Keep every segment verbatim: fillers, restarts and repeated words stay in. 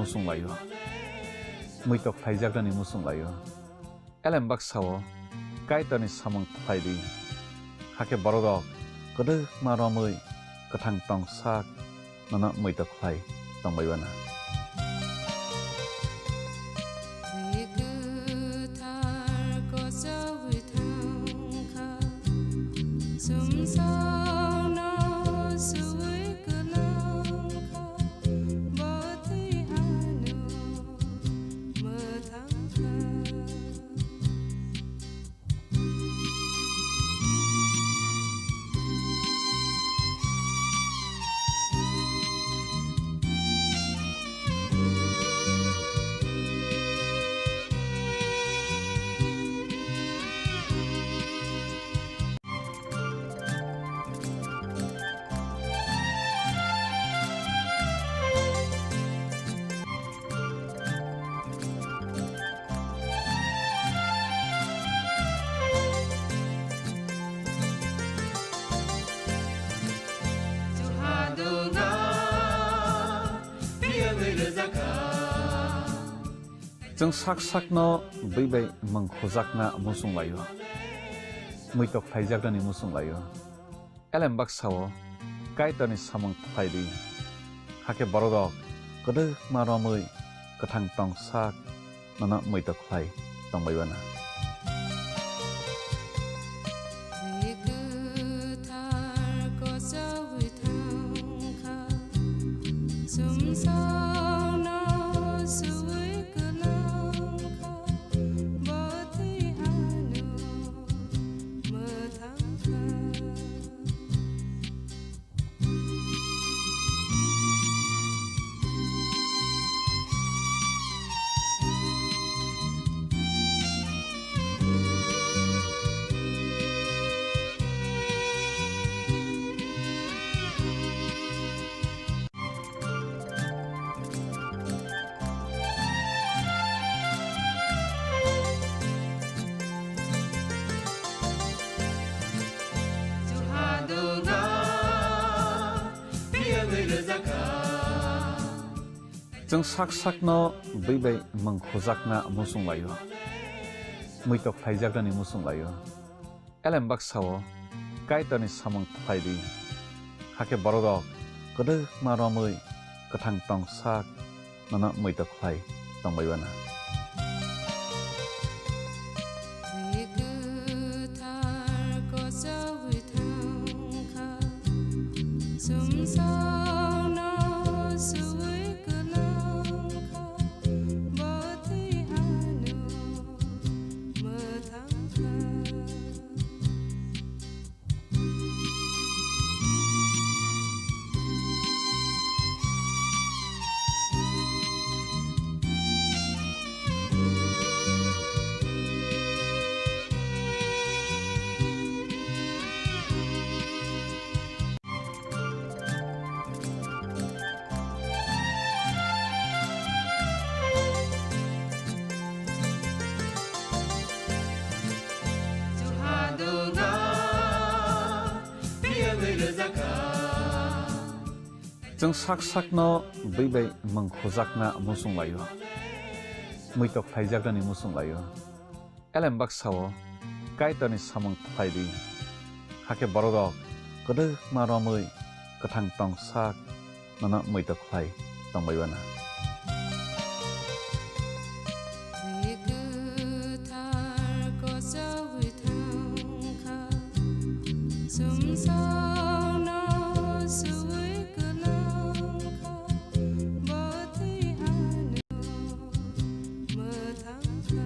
muchung laio. Muitok khlaijaknani muchung laio. Elem baksa-o Kaitorni samung khlai di. Hakhe bororok kwdwkma romwi kwthang tong sak nono muitok khlai tongbai uana. Twi kwthar kochogwi thangkha, sumsokno suwi kwlangkha, bo twi ano mwthangkha. Chwng sak sakno bwi bai mwng khujakna muchung laio, muitok khlaijaknani muchung laio. Elem baksa-o Kaitorni samung khlai di. Hakhe bororok kwdwkma romwi kwthang tong sak nono muitok khlai tongbai uana. Twi kwthar kochogwi thangkha, sumsokno suwi kwlangkha, bo twi ano mwthangkha. Chwng sak sakno bwi bai mwng khujakna muchung laio, muitok khlaijaknani muchung laio. Elem baksa-o Kaitorni samung khlai di. Hakhe bororok kwdwkma romwi kwthang tong sak nono muitok khlai tongbai uana. Twi kwthar kochogwi thangkha, sumsokno suwi kwlangkha, bo twi ano mwthangkha. Chwng sak sakno bwi bai mwng khujakna muchung laio, muitok khlaijaknani muchung laio. Elem baksa-o Kaitorni samung khlai di. Hakhe bororok kwdwkma romwi kwthang tong sak nono muitok khlai tongbai uana. Twi kwthar kochogwi thangkha, sumsokno suwi kwlangkha, bo twi ano mwthangkha.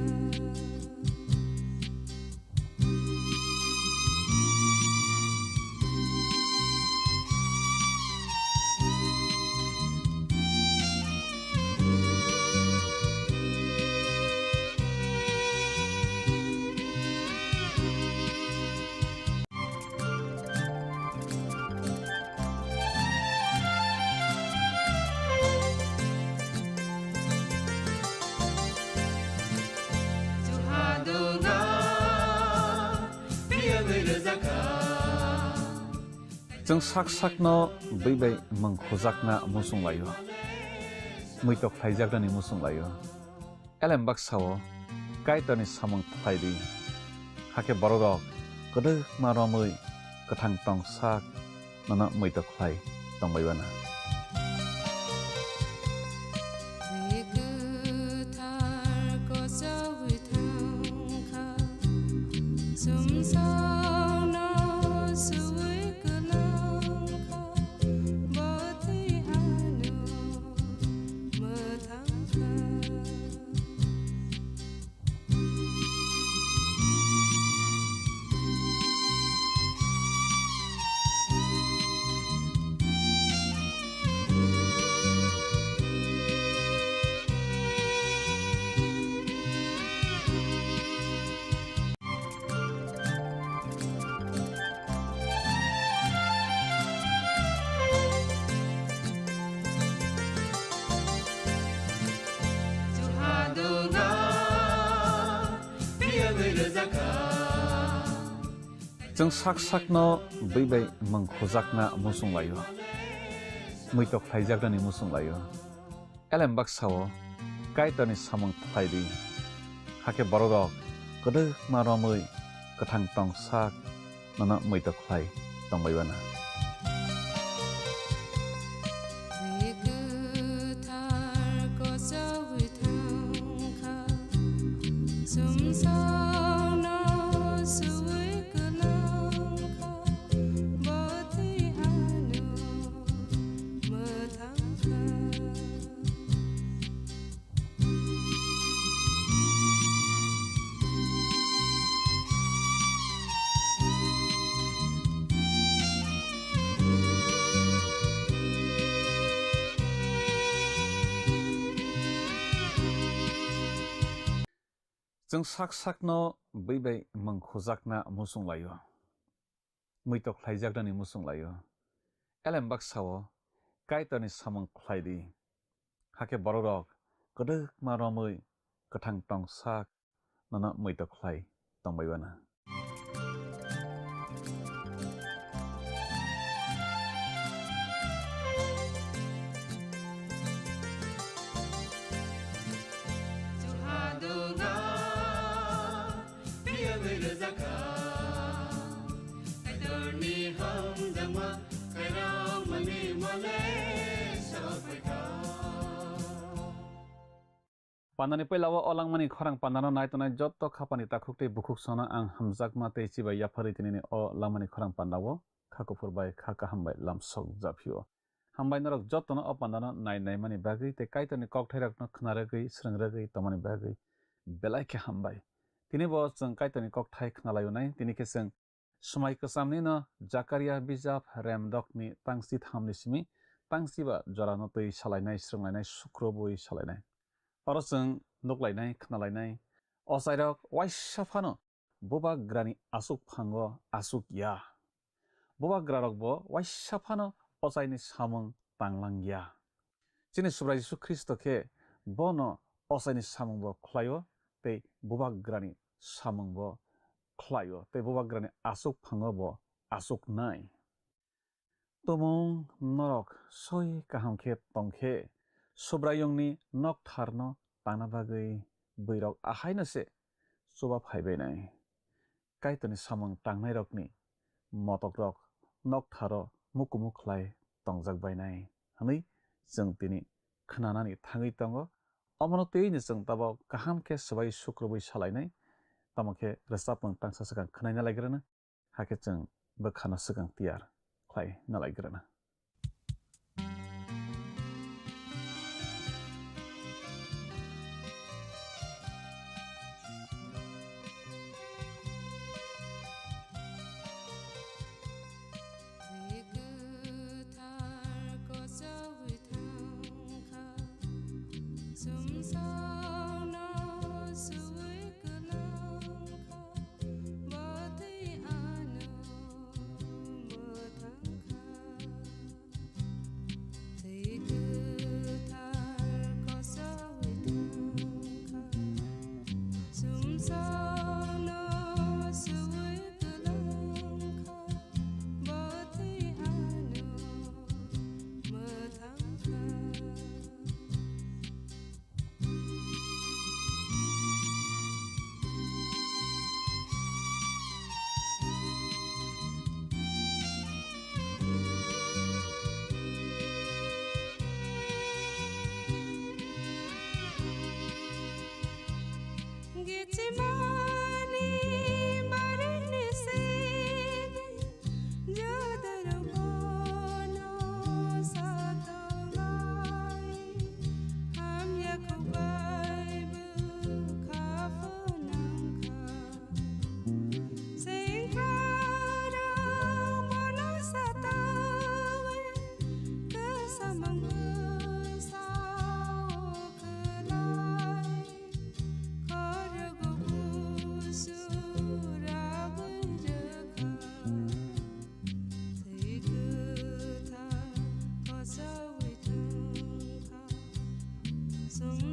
Chwng sak sakno bwi bai mwng khujakna muchung laio, muitok khlaijaknani muchung lai-o. Elem baksa-o Kaitorni samung khlai di, hakhe bororok kwdwkma romwi kwthang tong sak nono muitok khlai tongbai uana. Twi kwthar kochogwi thangkha, sumsokno suwi kwlangkha, bo twi ano mwthangkha. Chwng sak sakno bwi bai mwng khujakna muchung lai-o, muitok khlaijaknani muchung lai-o. Elem baksa-o Kaitorni samung khlai di, hakhe bororok kwdwkma romwi kwthang tong sak nono muitok khlai tongbai uana. Twi kwthar kochogwi thangkha, sumsokno suwi kwlangkha, bo twi ano mwthangkha. Chwng sak sakno bwi bai mwng khujakna muchung lai-o, muitok khlaijaknani muchung lai-o. Elem baksa-o Kaitorni samung khlai di, hakhe bororok kwdwkma romwi kwthang tong sak nono muitok khlai tongbai uana. Kaitorni hamjakma kairamani mole sokphaikha. Pandani puila o langmani khorang pandano nai tongnai jotto khapani takhuk tei bukhuk sono ang hamjakma tei chibai yapharwi tinini o langmani khorang pandao kha kuphur bai kha kaham bai lamsok japhio. Hambai norok jottono o pandano nai naimani bagwi tei Kaitorni kokthairokno khna rwgwi, srwng rwgwi tongmani bagwi belai khe hambai. Tini bo chwng Kaitorni kokthai khnalaio nai, tini khe chwng Swmai kwchamni no Jakaria bijap remdokni tangsi thamni simi tangsiba jorano twi salainai, srwnglainai, sukrubwi salainai. Oro chwng nuklainai, khnalainai. Ochairok waisa phano bubagrani aswk phango aswk ya. Bubagrarokbo waisa phano ochaini samung tanglang ya. Chini Subrai Jisu Khristo khe bono ochaini samungbo khlaio tei bubagrani samungbo khlaio tei bubagrani aswk phango bo aswknai. Tumung norok soi kaham khe tong khe Subraiyungni noktharno tangna bagwi bwrwirok ahaino se chuba phaibainai. Kaitorni samung tangnairokni motokrok noktharo mukumu khlai tongjak bainai hwnwi chwng tini khnanani thangwi tongo. Omono twiwi chwng tabok kaham khe swbai sukrubwi salainai, tamo khe rwchapmung tangsa swkang khnaina laigrana, hakhe chwng bwkhano swkang tiyar khlaina laigrana.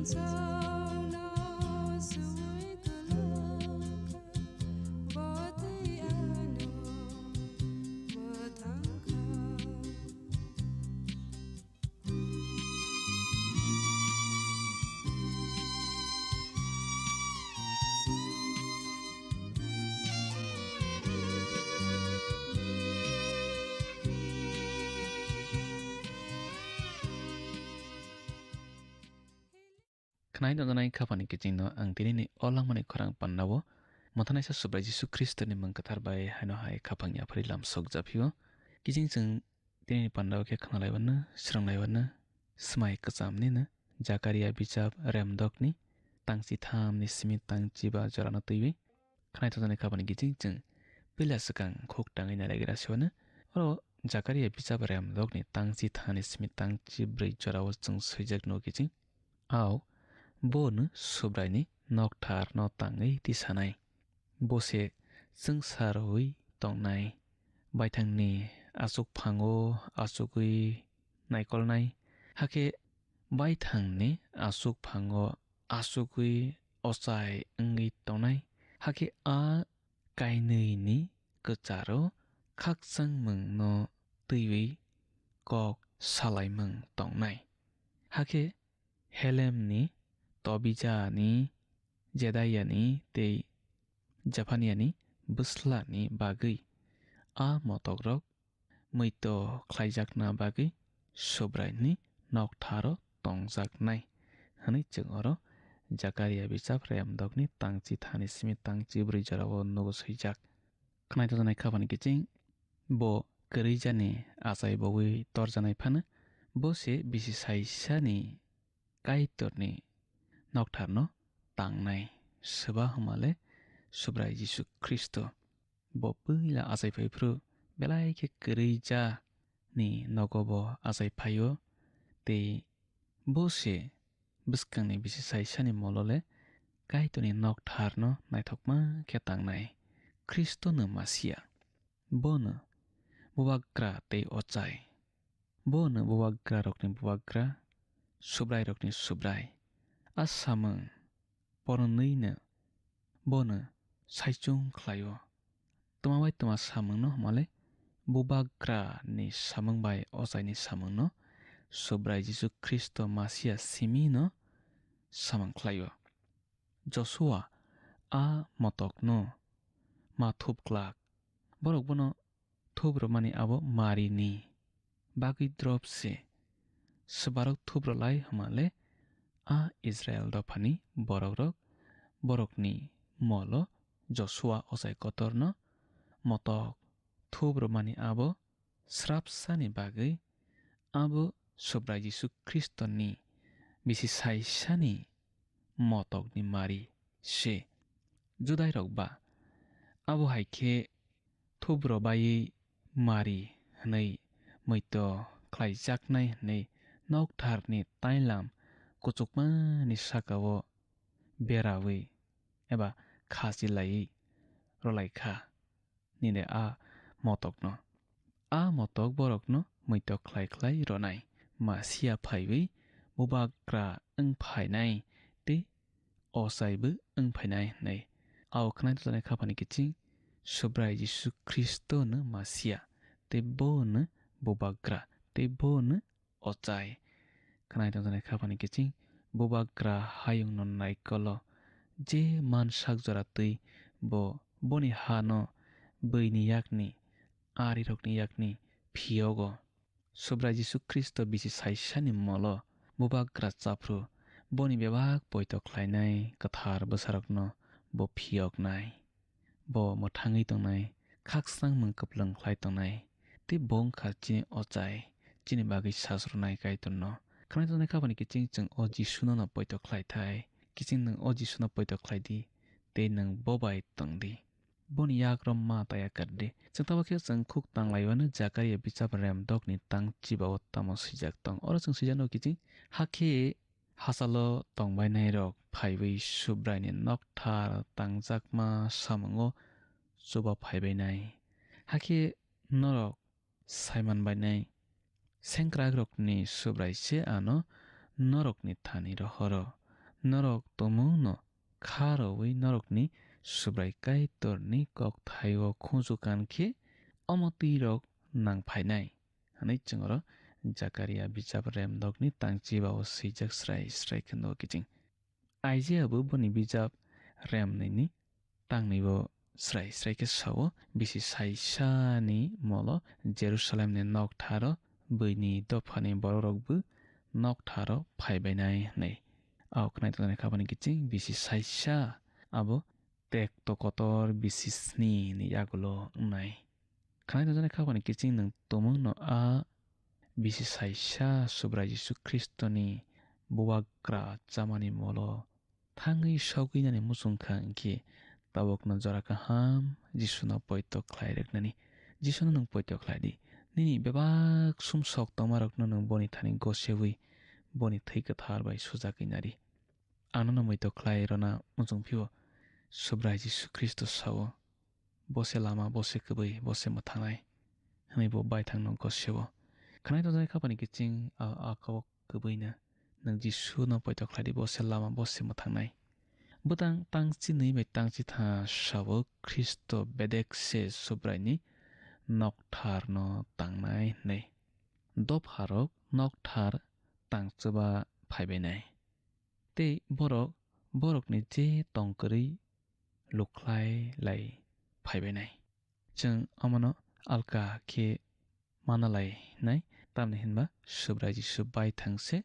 Chawno swi kwlwkha, bo twi ano mwthangkha. Khwnai tongjaknai khaphangni kichingno ang tinini o langmani khorang pandao mwthanaisa Subrai Jisu Khristoni mung kwthar bai haino hai khaphang yaphari lam sokjaphio. Kiching chwng tinini pandao khe khwnalaiwano, swrwnglaiwano, swmai kwchamnino Jakaria bijap remdokni tangchi thamni simi tangchi ba jorano twiwi khwnai tongjaknai khaphangni kiching chwng puila swkang khuk tangwi nailagira siwano. Oro Jakaria bijap remdokni tangchi thani simi tangchi bwrwi jorao chwng swijak nugo kiching. Ao bono Subraini noktharno tangwi tisanai. Bo se chwngsaroui tongnai. Baithangni achukphango achugwi naikolnai. Hakhe baithangni achukphango achugwi ochai wngwi tongnai. Hakhe a kainwini kwcharo khakchangmungno twiwi kok salaimung tongnai. Hakhe Helemni, Tobijani, Jedaiani tei Jephaniani bwslani bagwi a motokrok muitu khlaijakna bagwi Subraini noktharo tongjaknai, hwnwi chwng oro Jakaria bijap remdokni tangchi thani simi tangchi bwrwi jorao nugo swijak. Khwnai tongjaknai khaphani kiching bo kwrwijani achai bowi torjaknai phano, bo se bisi saisani Kaitorni noktharno tangnai, swba hwnmale Subrai Jisu Khristo. Bo puila achai phaiphru belai khe kwrwi ja ni nogo bo achai phaio, tei bo se bwskangni bisi saisani molo le Kaitorni noktharno naithokma khe tangnai. Khristono Masia, bono Bubagra tei Ochai. Bono bubagrarokni bubagra, subrairokni subrai. A samung porwnwino bono saichung khlaio. Twma bai twma samungno hwnmale bubagrani samung bai ochaini samungno Subrai Jisu Khristo Masia simino samung khlaio. Josua a motokno ma thup glak. Borok bono thup rwmani abo marini bagwi drop se. Swbarok thup rwlai hwnmale a Israel dophani borokrok borokni molo Josua ochai kotorno motok thup rwmani abo srapsani bagwi abo Subrai Jisu Khristoni bisi saisani motokni mari se. Judairok ba abo hai khe thubro baiwi mari hwnwi muitu khlaijaknai hwnwi noktharni tailam kuchukmani sakao berawi eba khachilaiwi rwlai kha. Nini a motokno. A motok borokno muitok khlai khlai rwnai. Masia phaiwi bubagra wng phainai tei ochaibo wng phainai hwnwi. Ao khwnai tongjaknai khaphani kiching Subrai Jisu Khristono Masia, tei bono bubagra, tei bono ochai. Khwnai tongjaknai khaphani kiching bubagra hayungno naikolo je mansak jora twi bo boni hano bwini yakni, arirokni yakni phiyogo. Subrai Jisu Khristo bisi saisani molo bubagra chaphru boni bebak poito khlainai kwthar bwsarokno bo phiyoknai. Bo mwthangwi tongnai, khakchangmung kwplwng khlai tongnai, tei bo wngkha chini ochai, chini bagwi sasrwnai Kaitorno. Khwnai tongjaknai khaphani kiching chwng o Jisuno no poito khlai thai, kiching nwng o Jisuno poito khlai di, tei nwng bo bai tong di. Boni yak rwmma ta yakar di. Chwng tamo khe chwng khuk tanglaiwano Jakaria bijap remdokni tang chibao tamo swijak tong. Oro chwng swijakno kiching, hakhe hachalo tongbainairok phaiwi Subraini nokthar tangjakma samungo chuba phaibainai. Hakhe norok saiman bainai, sengkrakrokni Subrai se ano norokni thani rohoro. Norok tumungno kha rwui norokni Subrai Kaitorni kokthaio khunju kan khe omo twi rok nang phainai, hwnwi chwng oro Jakaria bijap remdokni tangchiba-o swijak srai srai khe nugo kiching. Aijia bo boni bijap remnwini tangnwibo srai srai khe sao, bisi saisani molo Jerusalemni noktharo bwini dophani bororokbo noktharo phaibainai hwnwi. Ao khwnai tongjaknai khabani kiching bisi saisa abo tekto kotor bisi sni ni yagulo wngnai. Khwnai tongjaknai khabani kiching nwng tumungno a bisi saisa Subrai Jisu Khristoni bubagra chamani molo thangwi sogwinani muchung kha, hinkhe tabukno jora kaham Jisuno poito khlai rwknani. Jisuno nwng poito khlai di. Nini bebak sumsok tongmarokno nwng boni thani gosewi boni thwi kwthar bai sujagwi nari. Ano no muitok khlai rwna muchung phio, Subrai Jisu Khristo sao, "Bo se lama, bo se kwbwi, bo se mwthangnai," hwnwi bo baithangno gosio. Khwnai tongjaknai khabani kiching a, a kok kwbwino, "Nwng Jisu no poito khlai di, bo se lama, bo se mwthangnai." Bwtang tangchinwi bai tangchithang sao Khristo bedek se Subraini nokthar no tangnai hwnwi. Dopharok nokthar tangchuba phaibainai. Tei borok borokni je tong kwrwi lukhlai lai phaibainai. Chwng omono alka khe mana lai nai, tamni hinba Subrai Jisu baithang se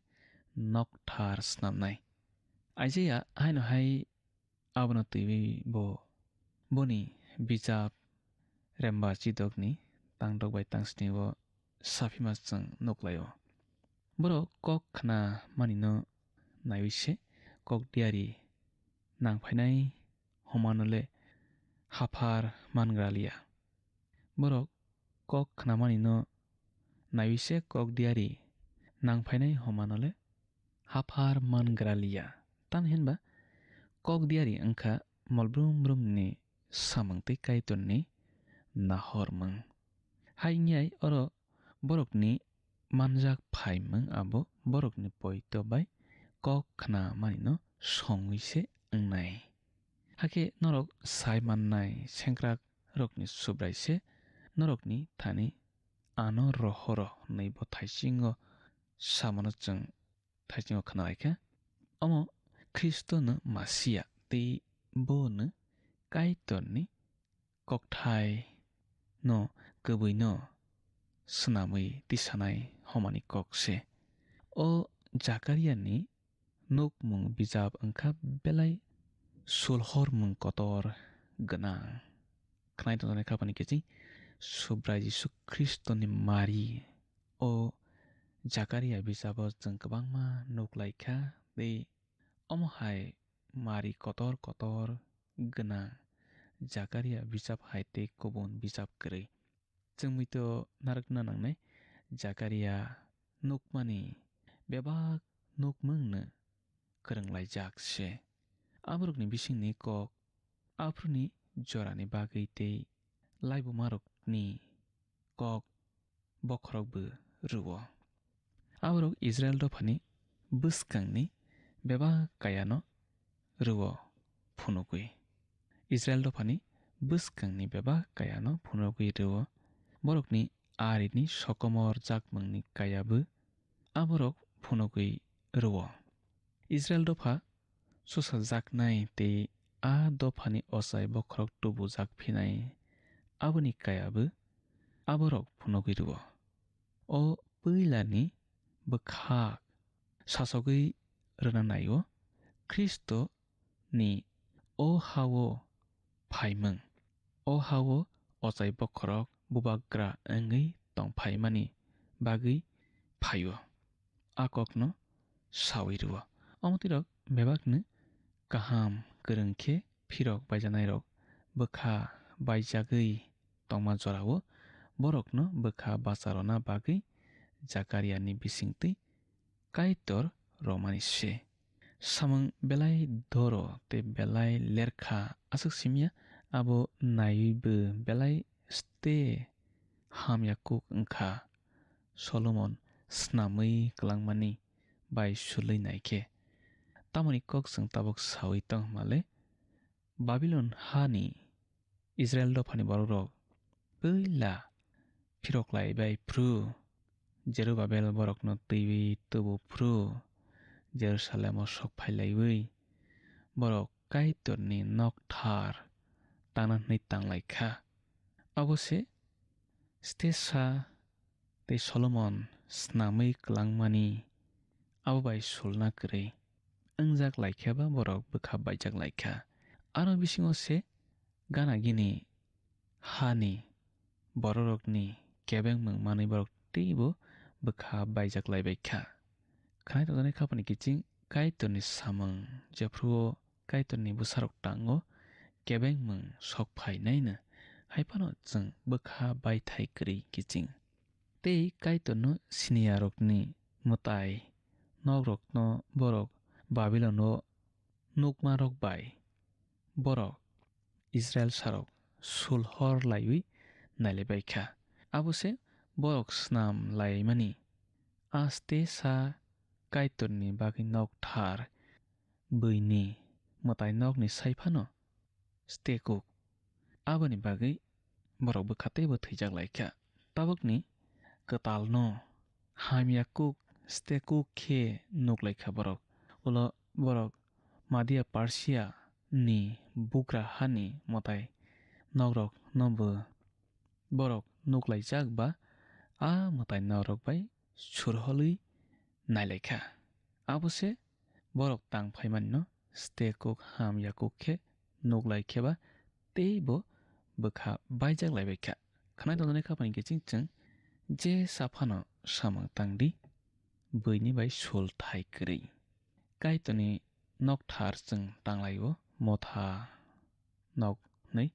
nokthar snamnai. Aijia haino hai abono twiwi bo boni bijap Remba Chidokni tangdok bai tangsni o saphima chwng nuklaio. Borok kok khna manino naiwi se kok diari nang phainai hwnmano le haphar mangra liya. Borok kok khnamani no naiwi se kok diari nang phainai hwnmano le haphar mangra liya. Tamni hinba kok diari wngkha mol brum brumni samung tei Kaitorni nahormung. Hai wngyai oro borokni manjak phaimung abo borokni poito bai kok khnamani no songwi se wngnai. Hakhe norok sai mannai sengkrakrokni Subrai se norokni thani ano rohoro hwnwi bo thaisingo samano chwng thaisingo khna lai kha. Omo Khristono Masia tei bono Kaitorni kokthai no kwbwi no swnamwi tisanai hwnmani kok se. O Jakariani nukmung bijap wngkha belai sulhormung kotor gwnang. Khnai tongjaknai kha bani kiching Subrai Jisu Khristoni mari. O Jakaria bijabo chwng kwbangma nuk lai kha, tei omo hai mari kotor kotor gwnang Jakaria bijap hai tei kubun bijap kwrwi. Chwng muitu narwkna nangnai, Jakaria nukmani bebak nukmungno kwrwng laijak se. Aborokni bisingni kok aphuruni jorani bagwi tei laibumarokni kok bokhorokbo rwo. Aborok Israil dophani bwskangni bebak kayano rwo phunugwi. Israil dophani bwskangni bebak kayano phunugwi rwo. Borokni arini sokomor jakmungni kayabo aborok phunugwi rwo. Israil dopha susajaknai tei a dophani ochai bokhorok tubujak phinai, aboni kayabo aborok phunugwi rwo. O puilani bwkhak sasogwi rwna naio, Khristoni o ha-o phaimung. O ha-o ochai bokhorok bubagra wngwi tongphaimani bagwi phaio. A kokno saui rwo. Omo twirok bebakno kaham kwrwng khe phirok baijanairok bwkha baijagwi tongma jorao borokno bwkha bacha rwna bagwi Jakariani bisingtwi Kaitor romani se. Samung belai doro tei belai lerkha aswk simya, abo naiwi bo belai ste hamya kuk wngkha. Solomon snamwi kwlangmani bai sulwi naikhe, Tamoni kok chwng tabuk saui tong hwnmale, Babilon hani Israel dophani borokrok puila phirok lai bai phru, Jerubabel borokno twiwi tubu phru, Jerusalemo sok phai laiwi borok Kaitorni nokthar tangna hwnwi tang lai kha. Abo se Stesa tei Solomon snamwi kwlangmani abo bai sulna kwrwi wngjak lai khe ba borok bwkha baijak lai kha. Aro bisingo se gana gini hani bororokni kebengmung manwi borok teibo bwkha baijak lai bai kha. Khwnai tongjaknai khapani kiching Kaitorni samung, jephruo Kaitorni bwsarok tango kebengmung sok phainaino, hai phano chwng bwkha baithai kwrwi kiching. Tei Kaitorno siniyarokni mwtai nokrokno borok Babilono nukmarok bai borok Israel sarok sul hor laiwi nailaibai kha. Abo se borok snam laimani aste sa Kaitorni bagwi nokthar bwini mwtai nokni sai phano stekuk. Aboni bagwi borok bwkha teibo thwijak lai kha. Tabukni kwtalno hamya kuk stekuk khe nuk lai kha borok. Ulo borok Madia Persia ni bugra hani mwtai nokrok no bo borok nuk laijak ba a mwtai nokrok bai surholwi nai lai kha. Abo se borok tang phaimanino stekuk hamya kuk khe nuk lai khe ba teibo bwkha baijak lai bai kha. Khwnai tongjaknai khapani kiching chwng je saphano samung tang di, buini bai sul thai kwrwi. Kaitorni nokthar chwng tang lai-o, motha nok hwnwi.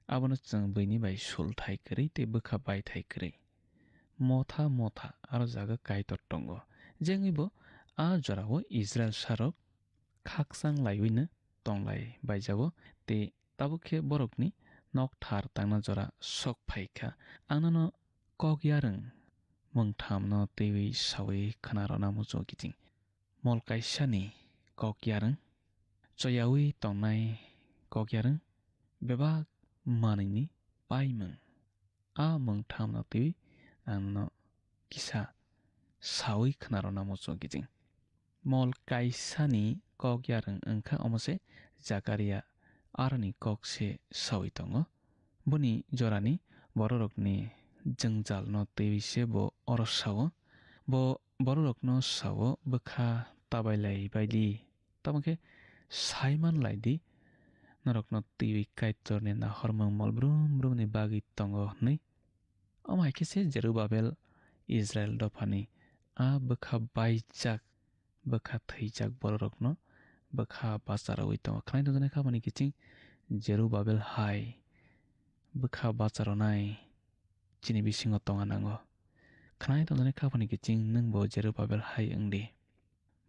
Abono chwng buini bai sul thai kwrwi tei bwkha bai thai kwrwi. Motha motha aro jaga Kaitor tongo. Je wngwi bo a jorao Israel sarok khakchang laiwino tonglai baijago, tei tabuk khe borokni nokthar tangna jora sok phai kha. Ang nono kok yarwng mungthamno twiwi saui khna rwna muchungo kiching. Mol kaisani kok yarwng, choyaui tongnai kok yarwng, bebak manwini paimung. A mungthamno twiwi ang nono kisa saui khna rwna muchungo kiching. Mol kaisani kok yarwng wngkha omo se Jakaria aroni kok se saui tongo. Boni jorani bororokni jwngjalno twiwi se bo oro sao. Bo bororokno sao, bwkha tabailai baidi, tamo khe saiman lai di, norokno twiwi Kaitorni nahormung mol brum brumni bagwi tongo hwnwi. Omo hai khe se Jerubabel Israel dophani a bwkha baijak, bwkha thwijak bororokno bwkha bacha rwui tongo. Khwnai tongjaknai khapani kiching Jerubabel hai bwkha bacha rwnai chini bisingo tongna nango. Khwnai tongjaknai khapani kiching nwngbo Jerubabel hai wng di.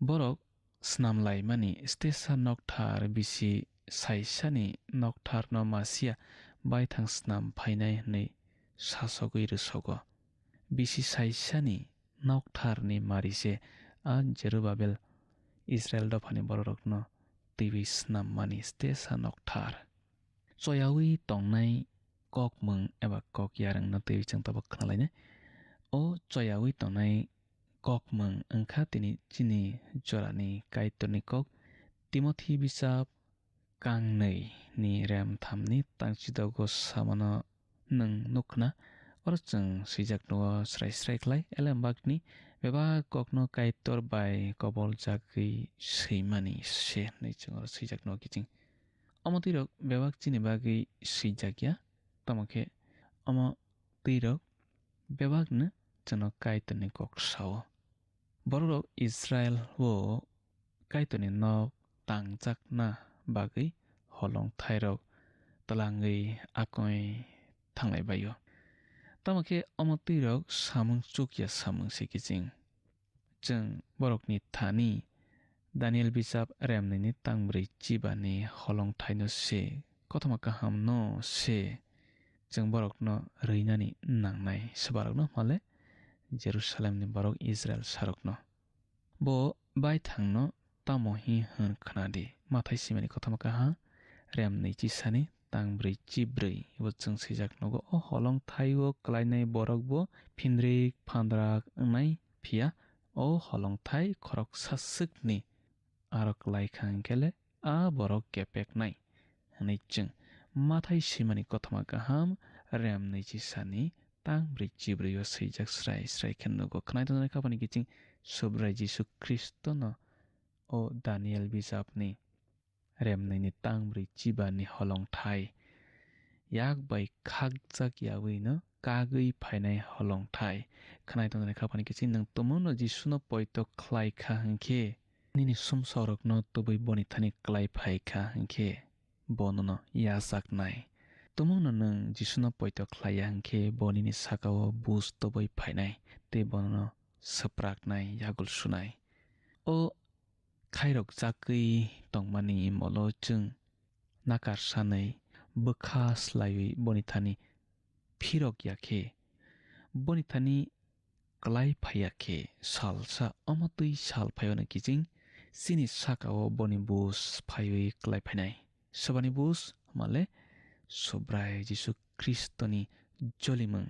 Borok snam laimani stesa nokthar bisi saisani noktharno Masia baithang snam phainai hwnwi sasogwi rwsogo. Bisi saisani noktharni mari se a Jerubabel Israel dophani bororokno twiwi snam mani stesa nokthar. Choyaui tongnai kokmung eba kok yarwngno twiwi chwng tabuk khna lainai. O choyaui tongnai kokmung wngkha tini chini jorani Kaitorni kok. Timothi bisap kangnwi ni rem thamni tangchidogo samano nwng nukna. Oro chwng swijak nugo srai srai khlai, elembakni bebak kokno Kaitor bai koboljagwi swimani se hwnwi chwng oro swijak nugo kiching. Omo twi rok bebak chini bagwi swijak ya, tamo khe omo twi rok bebakno chwngno Kaitorni kok sao. Bororok Israel o Kaitorni nok tangjakna bagwi holong thairok twlangwi akoi thanglai bai-o. Tamo khe omo twi rok samung chukya samung se kiching. Chwng borokni thani Daniel bisap remnini tangbrwi chibani holong thaino se, kothoma kahamno se chwng borokno rwinani nangnai, swbarokno hwnmale Jerusalemni borok Israel sarokno. Bo baithangno tamo hi hwn khna di. Mathai swimani kothoma kaha, rem nwi chisani tang brwi chibrwi. Ibo chwng swijak nogo, o holong thaio klainai borok bo phindrik phandrak wngnai, phiya o holong thai khoroksa swkni aro klai kha hwnkhe le a borok kepeknai hwnwi chwng Mathai swimani kothoma kaham rem nwi chisani tang brwi chibrwi o swijak srai srai khe nugo. Khwnai tongjaknai khapani kiching Subrai Jisu Khristono o Daniel bijapni rem nwi ni tang brwi chibani holong thai yak bai khakjak yaui no kagwi phainai holong thai. Khwnai tongjaknai khapani kiching nwng tumungno Jisuno poito khlai kha hwnkhe, nini sumsokrokno tubui boni thani klai phai kha hwnkhe, bo nono yachaknai. Tumungno nwng Jisuno poito khlai ya hwnkhe, bo nini saka-o buj tubui phainai tei bo nono swpraknai, yagul sunai. O khairok chakwi tongmani molo chwng nakar sanwi bwkha slaiwi boni thani phirok ya khe, boni thani klai phai ya khe, salsa omo twi sal phai-o no kiching chini saka-o boni buj phaiwi klai phainai. Sobani buj hwnmale Subrai Jisu Khristoni jolimung.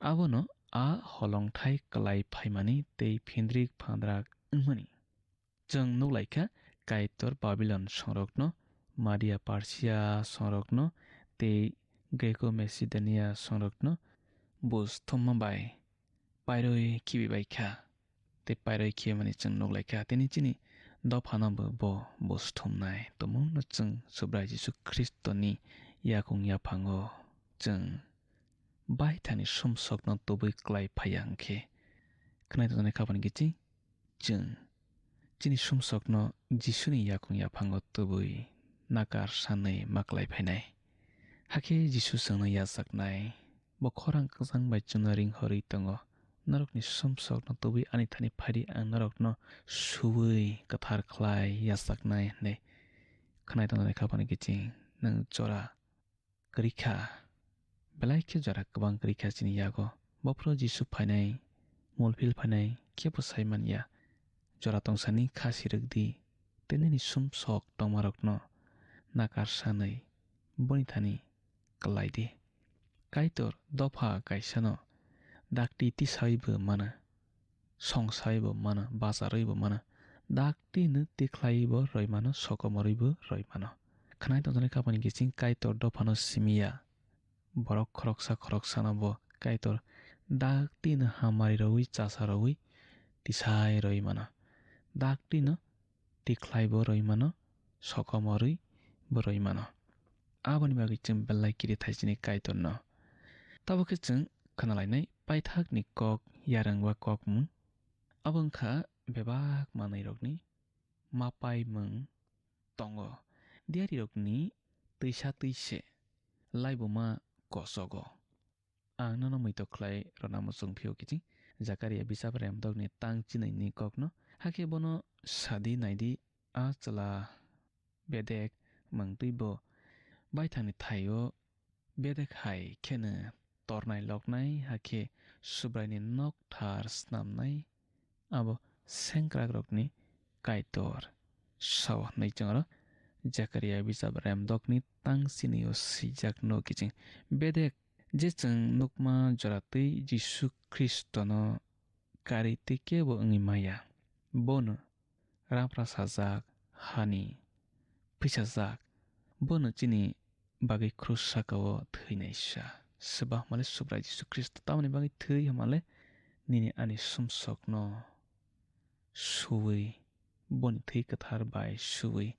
Abono a holongthai klai phaimani tei phindrik phandrak wngmani. Chwng nuk lai kha, Kaitor Babilon songrokno, Madia Persia songrokno tei Greco Macedonia songrokno buj thumma bai pairwi khibi bai kha. Tei pairwi khibimani chwng nuk lai kha, tini chini dophano bo, bo buj thumnai tumungno chwng Subrai Jisu Khristoni yakung yaphango chwng baithangni sumsokno tubui klai phai ya hwnkhe, khwnai tongjaknai khapani kiching chwng chini sumsokno Jisuni yakung yaphango tubui nakar sanwi ma klai phainai. Hakhe Jisu chwngno yachaknai, bo khorang kwchang bai chwngno ring horwi tongo. Norokni sumsokno tubui ani thani phaidi, ang norokno suui kwthar khlai yachaknai hwnwi. Khwnai tongjaknai khapani kiching nwng jora kwrwi kha. Belai khe jora kwbang kwrwi kha chini yago. Bophuru Jisu phainai, mulphil phainai, kebo sai man ya. Jora tongsani kha sirwk di, tei nini sumsok tongmarokno nakar sanwi boni thani klai di. Kaitor dopha kaisano dakti tisaibo mano. Song saibo mano, bacharwibo mano, dakti no tikhlaibo rwi mano, sokomorwibo rwi mano. Khwnai tongjaknai khapani kiching Kaitor dophano simi ya. Borok khoroksa khoroksano bo Kaitor dakti no hamari rwi, chasa rwi tisai rwi mano. Dakti no tikhlaibo rwi mano, sokomorwibo rwi mano. Aboni bagwi chwng belai kiri thai chini Kaitorno. Tabuk khe chwng khwnalainai paithakni kok yarwng ba kokmung. Abo wngkha bebak manwirokni mapaimung tongo. Diyarirokni twisa twise laibuma kosogo. Ang nono muitok khlai rwna muchung phio kiching Jakaria bijap remdokni tang chinwini kokno. Hakhe bono sadi naidi, a chwla bedek mungtwi bo baithangni thaio bedek hai kheno tornai loknai, hakhe Subraini nokthar snamnai, abo sengkrakrokni Kaitor sao hwnwi chwng aro Jakaria bijap remdokni tang chinio swijak no kiching. Bedek je chwng nukma jora twi Jisu Khristono kari tei kebo wngwi maya. Bono raphra sajak, hani phisajak, bono chini bagwi krus saka-o thwinaisa. Swbahmale Subrai Jisu Khristo tamoni bagwi thwi hwnmale nini ani sumsokno suwi, boni thwi kwthar bai suwi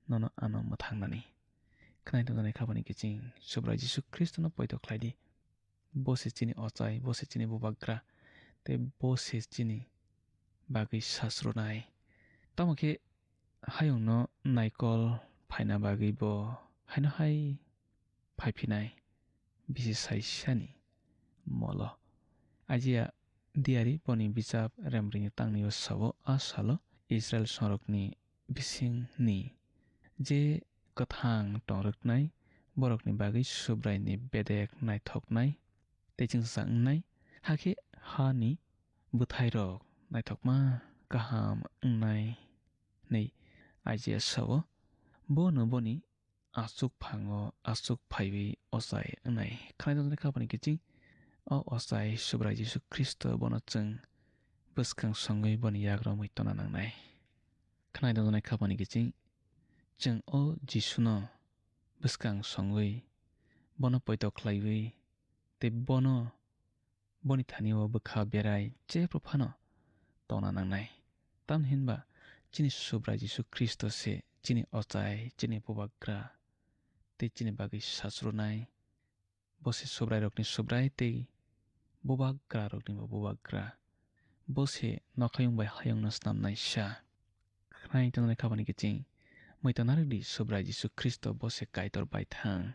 nono ano mwthangnani. Khwnai tongjaknai khapani kiching Subrai Jisu Khristono poito khlai di. Bo se chini ochai, bo se chini bubagra, tei bo se chini bagwi sasrunai. Tamo khe hayungno naikol phaina bagwi bo haino hai phaiphinai bisi saisani molo. Aijia diyari boni bijap remrini tangnio sabo, a salo Israil songrokni bisingni je kwthang tongrwknai borokni bagwi Subraini bedek naithoknai tei chwngsa wngnai, hakhe hani bwthairok naithokma kaham wngnai. hinwi Isaiah sao. Bono boni aswk phango aswk phaiwi ochai wngnai. Khwnai tongjaknai khapani kiching o ochai Subrai Jisu Khristo bono chwng bwskang songwi boni yagra wngwi tongna nangnai. Khwnai tongjaknai khapani kiching chwng o Jisuno bwskang songwi bono poito khlaiwi tei bono boni thani o bwkha berai jephru phano tongna nangnai. Tamni hinba chini Subrai Jisu Khristo se chini ochai, chini bubagra tei chini bagwi sasrunai. Bo se Subrairokni Subrai tei bubagraroknibo bubagra. Bo se nokhayung bai hayungno snamnaisa. Khwnai tongjaknai khapani kiching muitu narwkdi Subrai Jisu Khristo bo se Kaitor baithang.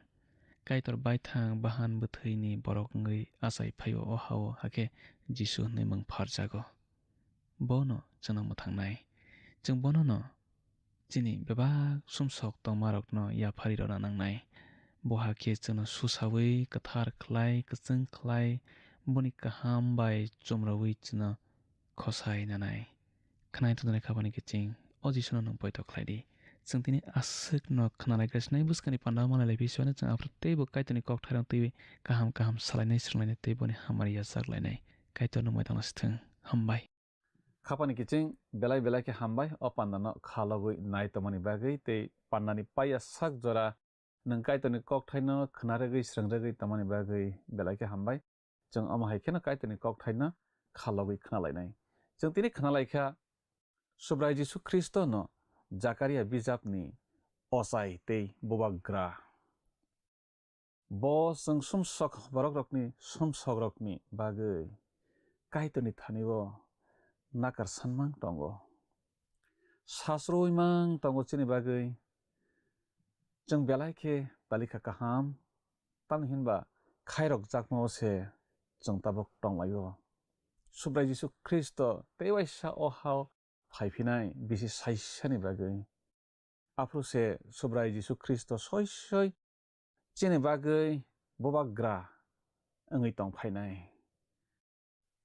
Kaitor baithang bahan bwthwini borok wngwi achai phaio o hao, hakhe Jisu hwnwi mung pharjago. Bono chwngno mwthangnai. Chwng bonono chini bebak sumsok tongmarokno yaphari rwna nangnai. Bo hakhe chwngno susawi kwthar khlai, kwchwng khlai, boni kaham bai chumrwi chwngno khosai nanai. Khwnai tongjaknai khapani kiching o Jisuno nwng poito khlai di. Chwng tini aswkno khwnalai kha sinai bwskangni panda malai lai phiswano chwng aphuru teibo Kaitorni kokthairok twiwi kaham kaham salainai, swrwnglainai tei boni hamari yachak lainai. Kaitor nwng bai tongna sithwng. Hambai. Khapani kiching belai belai khe hambai o pandano kha logwi nai tongmani bagwi tei pandani paiya sak jora nwng Kaitorni kokthaino khna rwgwi srwng rwgwi tongmani bagwi belai khe hambai. Chwng omo hai kheno Kaitorni kokthaino kha logwi khna lainai. Chwng tini khna lai kha Subrai Jisu Khristono Jakaria bijapni ochai tei bubagra. Bo chwng sumsok borokrokni sumsokrokni bagwi Kaitorni thani-o nakar sanmang tongo. Sasroi mang tongo chini bagwi. Chwng belai khe talikha kaham, tamni hinba khairok jakmao se chwng tabuk tonglaio. Subrai Jisu Khristo tei waisa o hao phaiphinai bisi saisani bagwi. Aphuru se Subrai Jisu Khristo soi soi chini bagwi bubagra wngwi tong phainai.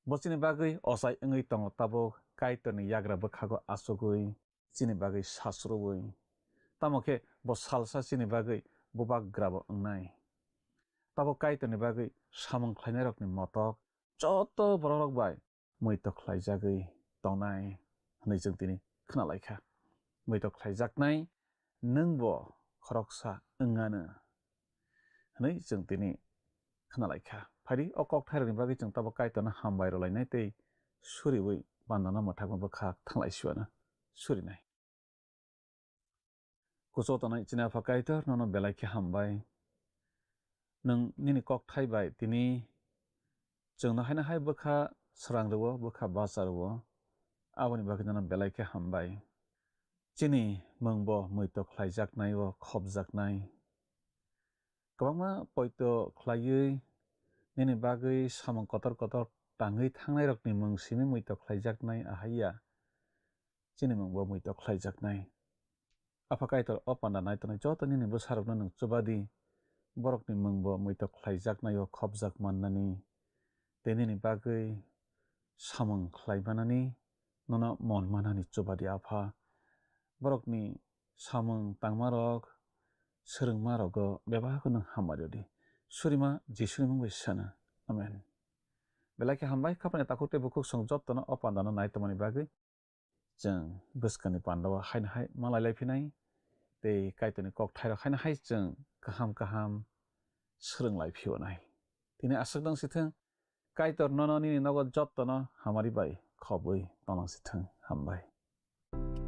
Bo chini bagwi ochai wngwi tongo tabuk Kaitorni yagra bwkhago achugwi chini bagwi sasrubwi. Tamo khe bo salsa chini bagwi bubagrabo wngnai. Tabuk Kaitorni bagwi samung khlainairokni motok joto borokrok bai muitok khlaijagwi tongnai hwnwi chwng tini khna lai kha. Muitok khlaijaknai nwngbo khoroksa wngano hwnwi chwng tini khna lai kha. Phaidi o kokthairokni bagwi chwng tabuk Kaitorno hambai rwlainai tei suriui pandano mwthangma bwkhak thanglai siwano surinai. Kuchuk tongnai chini Apha Kaitor, nono belai khe hambai. Nwng nini kokthai bai tini chwngno haino hai bwkha srang rwo, bwkha bacha rwo. Aboni bagwi nono belai khe hambai. Chini mungbo muitok khlaijaknai-o khopjaknai. Kwbangma poito khlaiwi nini bagwi samung kotor kotor tangwi thangnairokni mung simi muitok khlaijaknai ahaiya. Chini mungbo muitok khlaijaknai. Apha Kaitor, o panda nai tongnai joto nini bwsarokno nwng chuba di, borokni mungbo muitok khlaijaknai-o khopjak mannani, tei nini bagwi samung khlai manani, nono mon manani chuba di, Apha. Borokni samung tangmarok, swrwngmarogo bebakno hamari rw di. Surima Jisuni mung bai sana. Amen. Belai khe hambai, khapani takhuk tei bukhuk chwng jotono o pandano nai tongmani bagwi. Chwng bwskangni pandao haino hai malai lai phinai, tei Kaitorni kokthairok haino hai chwng kaham kaham swrwng lai phiyonai. Tini aswk dong si thung, Kaitor nono nini nogo jotono hamari bai khobwi tonglang si thung. Hambai.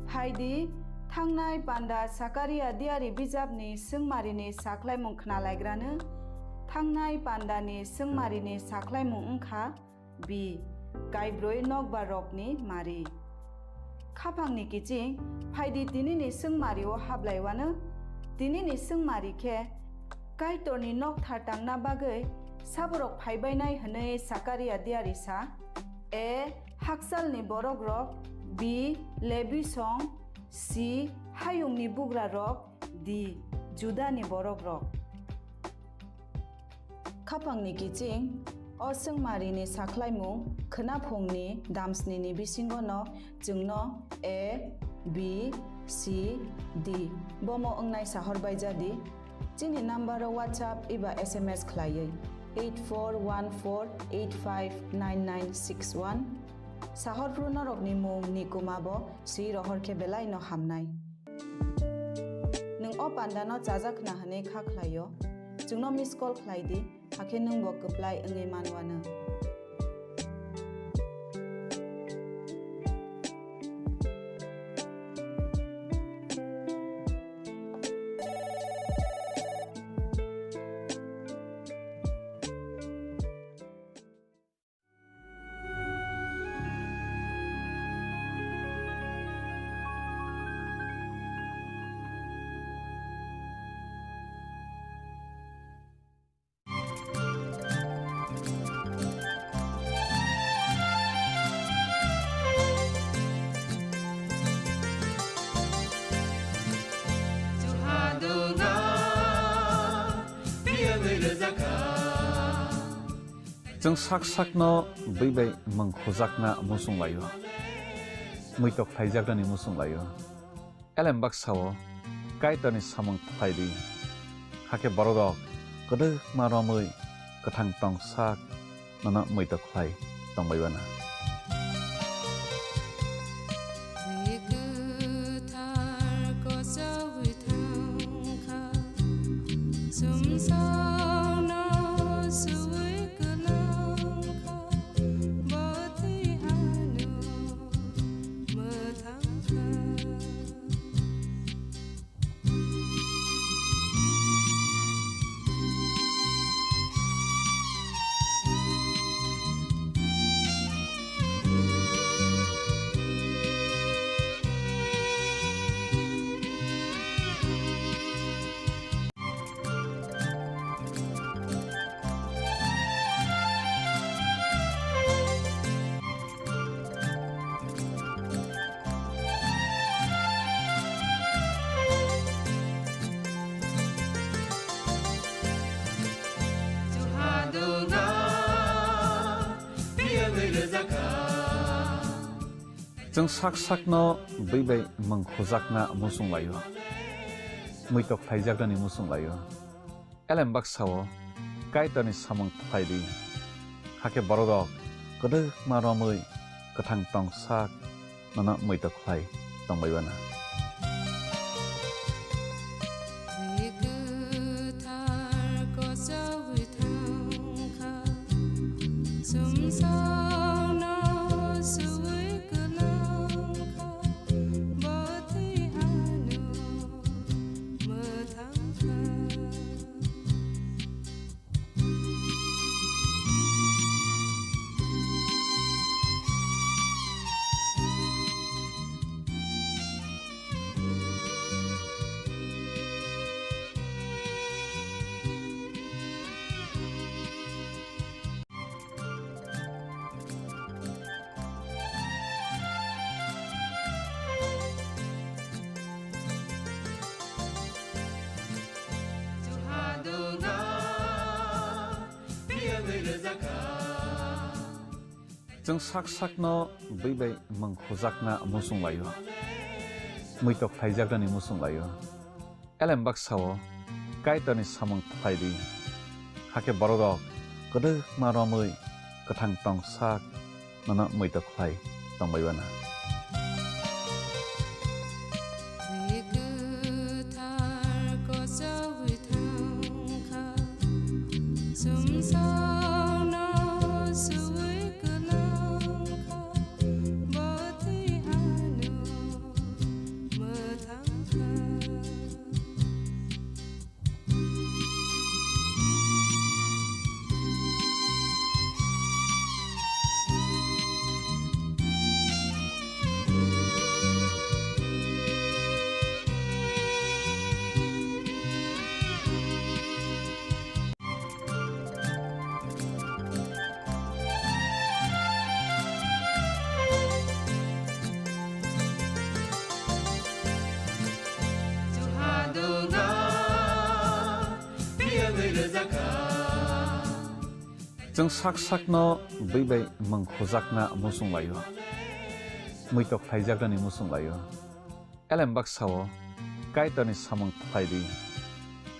Phaidi, thangnai panda Sakaria diari bijapni swngmarini saklaimung khnalaigrano. Thangnai pandani swngmarini saklaimung wngkha, B. Kaibroi nokbar rokni mari. Khaphangni kiching, phaidi tinini swngmari-o hablaiwano. Tinini swngmari khe Kaitorni nokthar tangna bagwi saborok phaibainai hwnwi Sakaria diari sa. A. Hakchalni borok rok. B. Lebi song. C. Hayungni bugra rok. D. Judani borok rok. Khaphangni kiching, o swngmarini saklaimung khwnaphungni damsnini bisingono chwngno A, B, C D. Bomo wngnai sahor bai jadi. Chini number o WhatsApp eba S M S khlaiwi eight four one four eight five nine nine six one. Sahor phru norokni mung ni kuma bo swi rohor khe belai no hamnai. Nwng o panda no chajak khna hwnwi kha khlaio, chwngno miss call khlai di, hakhe nwng bo kwplai wngwi man uanw. Chwng sak sakno bui bai mwng khujakna muchung laio, muitok khlaijaknani muchung laio. Elem baksa-o Kaitorni samung khlai di, hakhe bororok kwdwkma romwi kwthang tong sak nono muitok khlai tongbai uanw. Twi kwthar kochogwi thangkha, sumsokno suwi kwlangkha, bo twi ano mwthangkha. Chwng sak sakno bui bai mwng khujakna muchung laio, muitok khlaijaknani muchung laio. Elem baksa-o Kaitorni samung khlai di, hakhe bororok kwdwkma romwi kwthang tong sak nono muitok khlai tongbai uanw. Twi kwthar kochogwi thangkha, sumsokno suwi kwlangkha, bo twi ano mwthangkha. Chwng sak sakno bui bai mwng khujakna muchung laio, muitok khlaijaknani muchung laio. Elem baksa-o Kaitorni samung khlai di, hakhe bororok kwdwkma romwi kwthang tong sak nono muitok khlai tongbai uanw. Twi kwthar kochogwi thangkha, sumsokno suwi kwlangkha, bo twi ano mwthangkha. Chwng sak sakno bui bai mwng khujakna muchung laio, muitok khlaijaknani muchung laio. Elem baksa-o Kaitorni samung khlai di,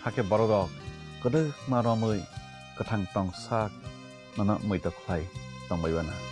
hakhe bororok kwdwkma romwi kwthang tong sak nono muitu khlai tongbai uanw.